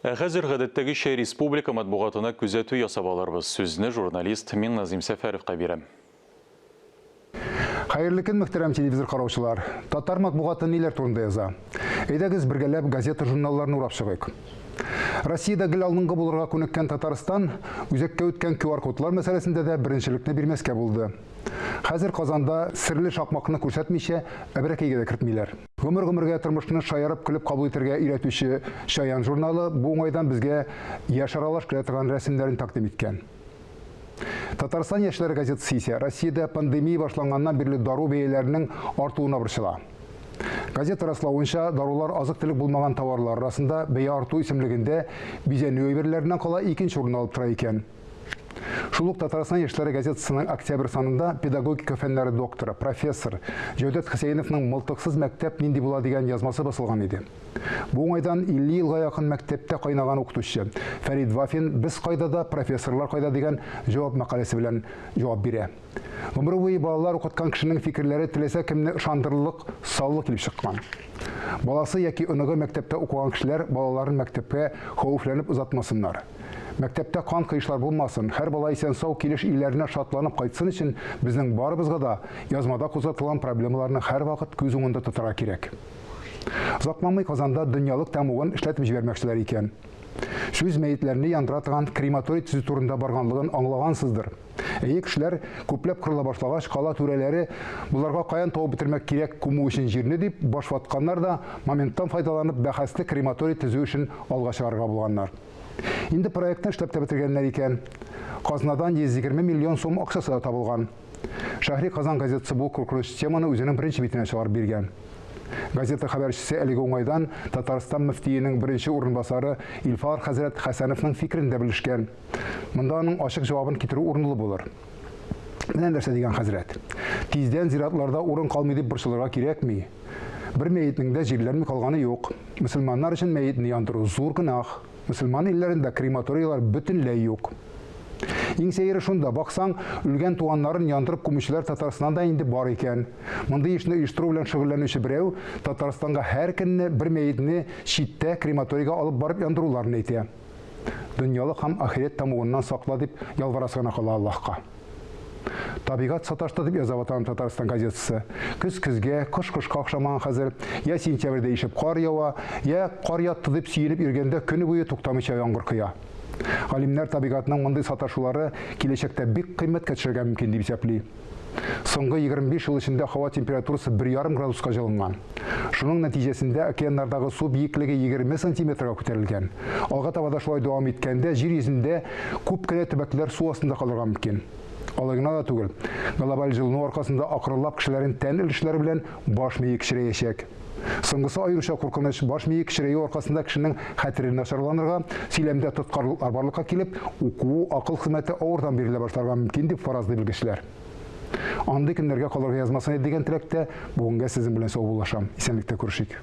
Ә хәзер гадәттәгечә республика матбугатына күзәтү ясап алырбыз. Сүзне журналист Миңназыйм Сәфәровка бирәм. Хәерле көн, мөхтәрәм телевизор караучылар! Татар матбугаты ниләр турында яза? Әйдәгез, бергәләп газета-журналларны урап чыгыйк. Россиядә гел алдынгы булырга күнеккән Татарстан үзәккә үткән QR-кодлар мәсьәләсендә дә беренчелекне бирмәскә булды. Хәзер Казанда серле шакмакны күрсәтмичә, әбрәкәйгә дә кертмиләр. Гомер-гомергә тормышны шаярып-көлеп кабул итәргә өйрәтүче Чаян журналы бу уңайдан безгә яшь аралаш килә торган рәсемнәрен тәкъдим иткән. Татарстан яшьләре газетасы исә Россиядә пандемия башланганнан бирле дару бәяләренең артуына борчыла. Газета раславынча, дарулар азык-төлек булмаган товарлар арасында бәя арту исемлегендә бизәнү әйберләреннән кала икенче урынны алып тора икән. Шул ук Татарстан яшьләре газетасының октябрь санында педагогика фәннәре докторы, профессор Җәүдәт Хөсәеновның Мылтыксыз мәктәп нинди була дигән язмасы басылган иде. Бу уңайдан 50 елга якын мәктәптә кайнаган укытучы Фәрид Вафин Без кайда да, профессорлар кайда дигән җавап мәкаләсе белән җавап бирә. Гомере буе балалар укыткан кешенең фикерләре теләсә кемне ышандырырлык саллы килеп чыккан. Баласы яки оныгы мәктәптә укыган кешеләр балаларын мәктәпкә хәвефләнеп озатмасыннар. Мәктәптә кан кыешлар булмасын, һәр бала исән-сау килеш өйләренә шатланып кайтсын өчен безнең барыбызга да язмада кузгатылган проблемаларны һәрвакыт күз уңында тотарга кирәк. Озакламый Казанда дөньялык тәмугын эшләтеп җибәрмәкчеләр икән. Сүз мәетләрне яндыра торган крематорий төзү турында барганлыгын аңлагансыздыр. Әйе, кешеләр күпләп кырыла башлагач, кала түрәләре боларга каян табып бетермәк кирәк күмү өчен җирне дип баш ватканнар да, моменттан файдаланып, бәхәсле крематорий төзү эшен алга чыгарырга булганнар. Инде проектны эшләп тә бетергәннәр икән. Казнадан 120 миллион сум акчасы да табылган. Шәһри Казан газетасы бу куркыныч теманы үзенең беренче битенә чыгарып биргән. Газета хәбәрчесе әлеге уңайдан Татарстан мөфтиенең беренче урынбасары Илфар хәзрәт Хәсәновның фикерен дә белешкән. Монда аның ачык җавабын китерү урынлы булыр. Менә нәрсә дигән хәзрәт. Тиздән зиратларда урын калмый дип борчылырга кирәкми. Бер мәетнең дә җирләнми калганы юк. Мөселманнар өчен мәетне яндыру зур гөнаһ. Мөселман илләрендә крематорийлар бөтенләй юк. Иң сәере шунда, баксаң, үлгән туганнарын яндырып күмүчеләр Татарстанда инде бар икән. Мондый эшне оештыру белән шөгыльләнүче берәү Татарстанга һәр көнне бер мәетне читтә крематорийга алып барып яндыруларын әйтә. Дөньялык һәм ахирәт тәмугыннан сакла дип ялварасы гына кала Аллаһка. Табигать саташты дип яза Ватаным Татарстан газетасы. Көз көзгә, кыш кышка охшамаган хәзер. Я сентябрьдә ишеп кар ява, я кар ятты дип сөенеп йөргәндә көне буе туктамыйча яңгыр коя. Галимнәр табигатьнең мондый саташулары киләчәктә бик кыйммәткә төшәргә мөмкин дип исәпли. Соңгы 25 ел эчендә һава температурасы 1,5 градуска җылынган. Шуның нәтиҗәсендә океаннардагы су биеклеге 20 сантиметрга күтәрелгән. Алга таба да шулай дәвам иткәндә, җир йөзендә күп кенә төбәкләр су астында калырга мөмкин. Алай гына да түгел, глобаль җылыну аркасында акрынлап кешеләрнең тән өлешләре белән баш мие кечерәячәк. Соңгысы аеруча куркыныч, баш мие кечерәю аркасында кешенең хәтере начарланырга, сөйләмдә тоткарлыклар барлыкка килеп, уку, акыл хезмәте авырдан бирелә башларга мөмкин, дип фаразлый белгечләр. Андый көннәргә калырга язмасын иде дигән теләктә, бүгенгә сезнең белән саубуллашам. Исәнлектә күрешик.